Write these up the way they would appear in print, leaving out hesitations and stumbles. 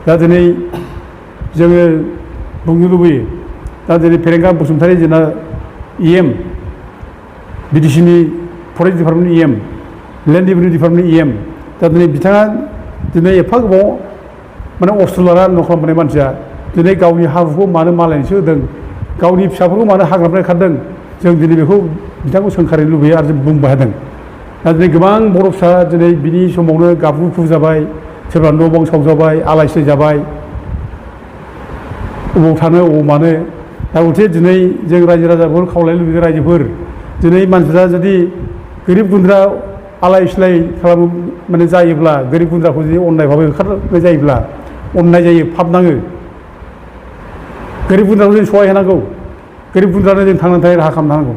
दा दिनै जोङो बुंनो लुबैयो दा दिनै फेरेंगा बसुमतारी जोंना EM BDCनि forest department EM land revenue department EM दा दिनै बिथाङा दिनै एफा गोबाव माने अस्ट्र लाना न' खालामबोनाय मानसिया दिनै गावनि हाफोरखौ मानो मालायनोसो होदों गावनि फिसाफोरखौ मानो हाग्रानिफ्राय खारदों जों दिनै बेखौ बिथांखौ सोंखारिनो लुबैयो आरो जों बुंबाय थादों दा दिनै गोबां बर' फिसा दिनै बिनि समावनो गाबगु खुगु जाबाय सोरबा न' बां सावजाबाय आलाय सिलाय जाबाय अबाव थानो अबाव मानो दा उलथे दिनै जों रायजो राजाफोर खावलायनो लुबैयो रायजोफोर दिनै मानसिफ्रा जुदि गोरिब गुन्द्रा आलाय सिलाय खालामो माने जायोब्ला गोरिब गुन्द्राखौ जुदि अननाय भाबै होखारनाय जायोब्ला अननाय जायो पाप नाङो गोरिब गुन्द्राखौ जों सहाय होनांगौ गोरिब गुन्द्रानो जों थांनानै थानाय राहा खालामनांगौ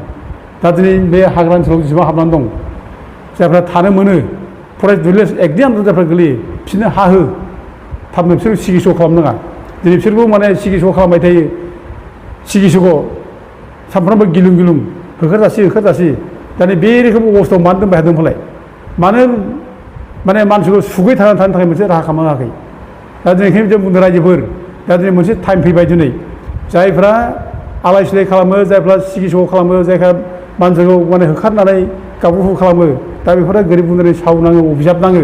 दा दिनै बे हाग्रा ओनसोलाव जेसेबां हाबनानै दं जायफ्रा थानो मोनो फरेस्ट भिलेज एक्टनि आन्दाराव जायफ्रा गोलैयो बिसोरनो हा हो थाबनो बिसोर सिकित्सा खालामनाङा दिनै बिसोरखौ माने सिकित्सा खालामबाय थायो सिकित्साखौ सानफ्रोमबो गिलुं गिलुं होखारजासि दा बे रोखोम अबस्थायाव मानो दोनबाय थादों फालाय मानो माने मानसिखौ सुगै थांनानै थानो थाखाय मोनसे राहा खालामनो हायाखै दा दिनै ओंखायनो जों बुंदों रायजोफोर दा दिनै मोनसे टाइम फैबाय दिनै जायफ्रा आलाय सिलाय खालामो जायफ्रा सिकित्सा खालामो जायफ्रा मानसिखौ माने होखारनानै गावबुखु खालामो दा बेफोरो गोरिब गुन्द्रानि साव नाङो अभिशाप नाङो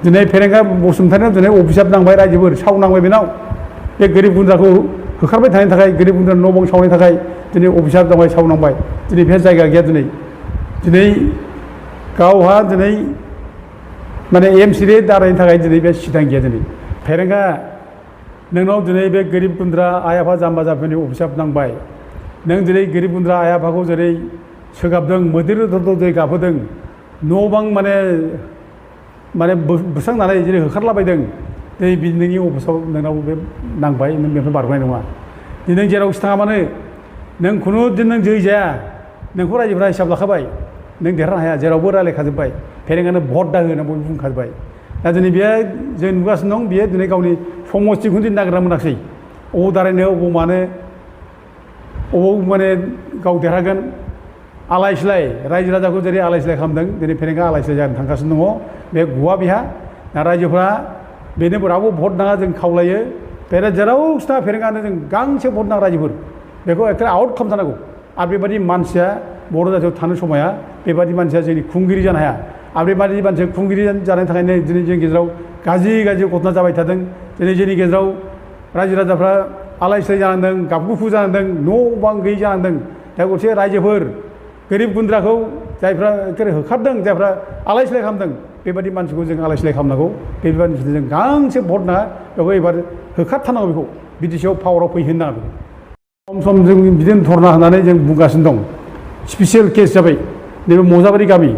दिनै फेरेंगा बसुमतारीनाव दिनै अभिशाप नांबाय रायजोफोर साव नांबाय बेनाव बे गोरिब गुन्द्राखौ होखारबाय थानायनि थाखाय गोरिब गुन्द्रा न' बां सावनायनि थाखाय दिनै अभिशाप नांबाय साव नांबाय दिनै बे जायगा गैया दिनै गावहा दिनै माने MCA दारायनि थाखाय दिनै बे सिदां गैया दिनै फेरेंगा नोंनाव दिनै बे गोरिब गुन्द्रा आइ आफा जाम्बा जाम्बिनि अभिशाप नांबाय नों दिनै गोरिब गुन्द्रा आइ आफाखौ जेरै सोगाबदों मैदेर जेरै गाबहोदों न' बां माने बुस्रांनानै जेरै होखारलाबायदों दिनै नोंनि अफिसाव नोंनाव बे नांबाय नों बेनिफ्राय बारग'नाय नङा दिनै नों जेरावखि थाङा मानो नों खुनु दिन नों जै जाया नोंखौ रायजोफ्रा हिसाब लाखाबाय नों देरहानो हाया जेरावबो रायलायखाजोब्बाय फेरेंगानो भट दा हो होनना बयबो बुंखाजोब्बाय दा दिनै बेयो जों नुगासिनो दं बेयो दिनै गावनि समस्थिखौनो दिनै नागिरना मोनाखिसै अबाव दारायनो अबाव मानो अबाव माने गाव देरहागोन आलाय सिलाय रायजो राजाखौ जेरै आलाय सिलाय खालामदों दिनै फेरेंगा आलाय सिलाय जानो थांगासिनो दङ बे गवा बिहा दा रायजोफ्रा बेनो रावबो भट नाङा जों खावलायो बेनो जेराव सिना फेरेंगानो जों गांसे भट नाङा रायजोफोर बेखौ एखे आउट खालामथारनांगौ आरो बेबायदि मानसिया बर' जाथियाव थानो समाया बेबायदि मानसिया जोंनि खुंगिरि जानो हाया आरो बेबायदि मानसिया खुंगिरि जानायनि थाखायनो दिनै जोंनि गेजेराव गाज्रि घटना जाबाय थादों दिनै जोंनि गेजेराव रायजो राजाफ्रा आलाय सिलाय जानांदों गाबगु जानांदों न' बां गैयै जानांदों दा गरसे रायजोफोर गोरिब गुन्द्राखौ जायफ्रा होखारदों जायफ्रा आलाय सिलाय खालामदों बेबायदि मानसिखौ जों आलाय सिलाय खालामनांगौ बेबायदि जों गांसे भट नाङा बेखौ एबार होखारथारनांगौ बेखौ बिटिसिआव पावाराव फैहोनो नाङा बेखौ सम जों बिदिनो धरना होनानै जों बुंगासिनो दं स्पेसियेल केस जाबाय नैबे मजाबारि गामि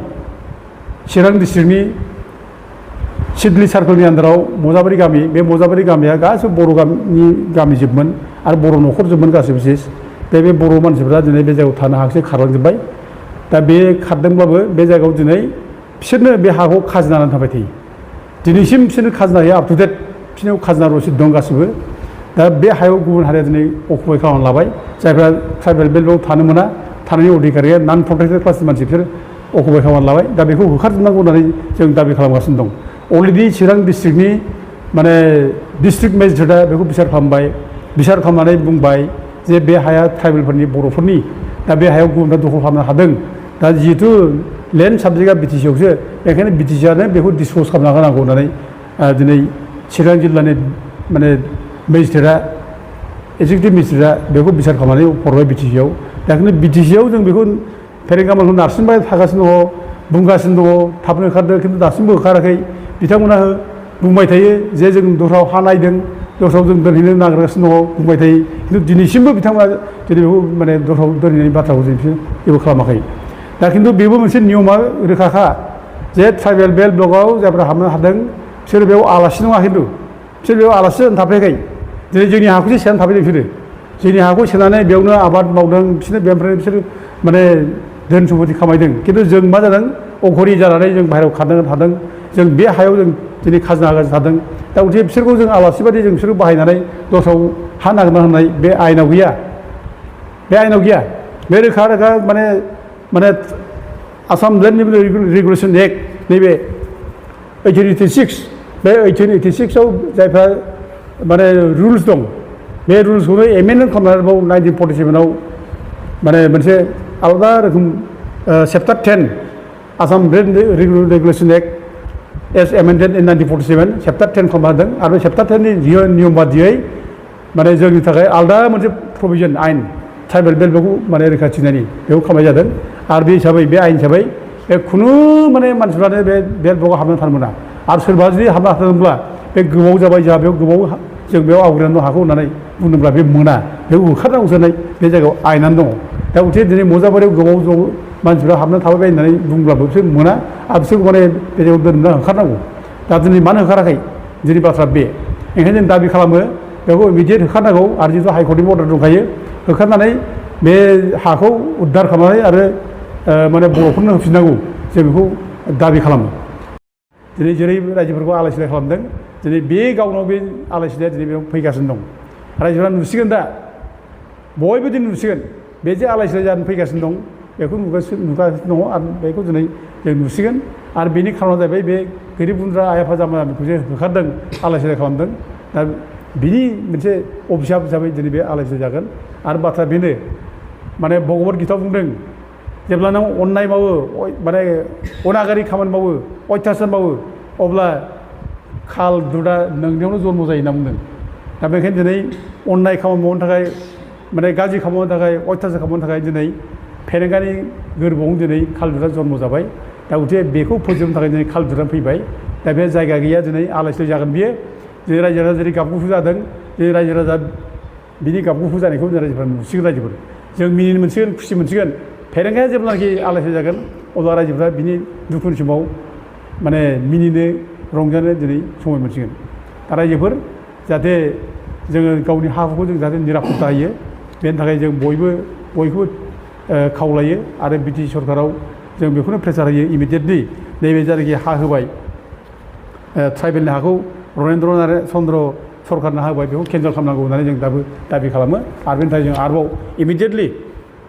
चिरां डिस्ट्रिक्टनि सिडली सार्कोलनि आन्दाराव मजाबारि गामि बे मजाबारि गामिया गासिबो बर' गामिजोबमोन आरो बर' न'खरजोबमोन गासिबो बिसेस बे बर' मानसिफ्रा दिनै बे जायगायाव थानो हायाखिसै खारलांजोब्बाय दा बे खारदोंब्लाबो बे जायगायाव दिनै बिसोरनो बे हाखौ खाजोना होनानै थाबाय थायो दिनैसिम बिसोरनो खाजोना होयो आप टु डेट बिसोरनाव खाजोना रसिद दं गासिबो दा बे हायाव गुबुन हारिया दिनै अकुपाय खालामनानै लाबाय जायफ्रा ट्राइबेल बेल्टआव थानो मोना थानायनि अधिकारिया नन प्रटेक्टेड क्लासनि मानसि बिसोर अकुपाय खालामनानै लाबाय दा बेखौ होखारजोबनांगौ होननानै जों दाबि खालामगासिनो दं अलरेडि चिरां डिस्ट्रिक्टनि माने डिस्ट्रिक्ट मेजिस्ट्रेटआ बेखौ बिसार खालामनानै बुंबाय जे बे हाया ट्राइबेलफोरनि बर'फोरनि दा बे हायाव गुबुनफ्रा दखल खालामनो हादों दा जिहेतु लेन्ड साबजेक्टआ बिटिसिआवसो बेखायनो बिटिसिआनो बेखौ डिसप'ज खालामना होनांगौ होननानै दिनै चिरां जिल्लानि माने मेजिस्ट्रेटआ एक्जिकिउटिभ मेजिस्ट्रेटआ बेखौ बिसार खालामनानै हरबाय बिटिसिआव दा बेखायनो बिटिसिआव जों बेखौ फेरेंगामाखौ नारसिनबाय थागासिनो दङ बुंगासिनो दङ थाबनो ओंखारदों खिन्थु दासिमबो ओंखाराखै बिथांमोना बुंबाय थायो जे जों दस्रायाव हा नायदों दस्रायाव जों दोनहैनो नागिरगासिनो दङ बुंबाय थायो खिन्थु दिनैसिमबो बिथांमोना दिनै बेखौ माने दस्रायाव दोनहैनायनि बाथ्राखौ जों जेबो खालामाखै दा खिन्थु बेबो मोनसे नियमा रोखाखा जे ट्राइबेल बेल्ट ब्लकआव जायफ्रा हाबनो हादों बिसोर बेयाव आलासि नङा खिन्थु बिसोर बेयाव आलासि जानो थाफैयाखै दिनै जोंनि हाखौसो सेनानै थाफैदों बिसोरो जोंनि हाखौ सेनानै बेयावनो आबाद मावदों बिसोरनो बेनिफ्राय बिसोर माने धोन सम्पति खामायदों खिन्थु जों मा जादों अघरि जानानै जों बाहेरायाव खारदों थादों जों बे हायाव जों दिनै खाजोना होगासिनो थादों दा गथिखे बिसोरखौ जों आलासि बादि जों बिसोरखौ बाहायनानै दस्रायाव हा नागिरना होनाय बे आयेनाव गैया बे रोखा माने आसाम लेन्ड रेगुलेसन एक्ट नैबे 1886 बे 1886आव जायफ्रा माने रुल्स दं बे रुल्सखौनो एमेन्डमेन्ट खालामनानै बाव 1947आव माने मोनसे आलादा रोखोम chapter 10 Assam regulation act as amended in 1947 chapter 10 खालामना होदों आरो चेप्टार 10 नि नियम बादियै माने जोंनि थाखाय आलादा मोनसे प्रभिजन आयेन ट्राइबेल बेल्टखौ माने रैखाथि होनायनि बेखौ खालामनाय जादों आरो बे हिसाबै बे आयेन हिसाबै बे खुनु माने मानसिफ्रानो बे बेल्टआव हाबना थानो मोना आरो सोरबा जुदि हाबना थादोंब्ला बे गोबाव जाबाय जोंहा बेयाव गोबाव जों बेयाव आवग्रिनानै हागौ होननानै बुंदोंब्ला बे मोना बेयाव होखारनांगौ जानाय बे जायगायाव आयेनानो दङ दा उथे दिनै मजाबारियाव गोबाव ज' मानसिफ्रा हाबना थाबाय होननानै बुंब्लाबो बिसोर मोना आरो बिसोरखौ माने बे जायगायाव दोनना होखारनांगौ दा दिनै मानो होखाराखै दिनै बाथ्रा बे ओंखायनो जों दाबि खालामो बेखौ इमिडियेट होखारनांगौ आरो जिथु हाइकर्टनि अर्डार दंखायो होखारनानै बे हाखौ उद्धार खालामनानै आरो माने बर'फोरनो होफिननांगौ जों बेखौ दाबि खालामो दिनै जेरै रायजोफोरखौ आलाय सिलाय खालामदों दिनै बे गावनाव बे आलाय सिलाया दिनै बेयाव फैगासिनो दं रायजोफोरा नुसिगोन दा बयबो दिनै नुसिगोन बे जे आलाय सिलाय जानानै फैगासिनो दं बेखौ नुगासिनो दङ आरो बेखौ दिनै जों नुसिगोन आरो बेनि खारना जाहैबाय बे गोरिब गुन्द्रा आइ आफा जाम्बाखौ जे होखारदों आलाय सिलाय खालामदों दा बिनि मोनसे अभिशाप हिसाबै दिनै बे आलाय सिलाय जागोन आरो बाथ्राया बेनो माने भगबत गीतायाव बुंदों जेब्ला नों अननाय मावो माने अनागारि खामानि मावो अयथासार मावो अब्ला खाल दुदा नोंनियावनो जन्म जायो होनना बुंदों दा बेनिखायनो दिनै अननाय खामानि मावनो थाखाय माने गाज्रि खामानि थाखाय अयथासार खालामनो थाखाय दिनै फेरेंगानि गोरबोआवनो दिनै खाल दुदा जन्म जाबाय दा गथे बेखौ फोजोबनो थाखाय दिनै खाल दुदा फैबाय दा बे जायगा गैया दिनै आलाय सिलाय जागोन बियो जोंनि रायजो राजा जेरै गाबगुफु जादों जोंनि रायजो राजा बिनि गाबगुफु जानायखौ जों रायजोफोरा नुसिगोन रायजोफोर जों मिनिनो मोनसिगोन खुसि मोनसिगोन फेरेंगाया जेब्लानाखि आलाय सिलाय जागोन अब्ला रायजोफ्रा बिनि दुखुनि समाव माने मिनिनो रंजानो दिनै समय मोनसिगोन दा रायजोफोर जाहाथे जोङो गावनि हा हुखौ जों जाहाथे निरापत्ता होयो बेनि थाखाय जों बयखौबो खावलायो आरो बि टि सि सरकाराव जों बेखौनो प्रेसार होयो इमिडियेटलि नैबे जायनाखि हा होबाय ट्राइबेलनि हाखौ रनेन्द्र चन्द्र सरकारनो हा होबाय बेखौ केन्सेल खालामनांगौ होननानै जों दाबि खालामो आरो बेनि थाखाय जों आरोबाव इमिडियेटलि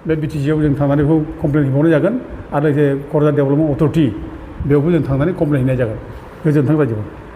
बे बि टि सिआव जों थांनानै बेखौ कमप्लेन हैबावनाय जागोन आरो लोगोसे क'क्राझार डेभेलपमेन्ट अथरिटि बेयावबो जों थांनानै कमप्लेन हैनाय जागोन गोजोन्थों रायजोफोर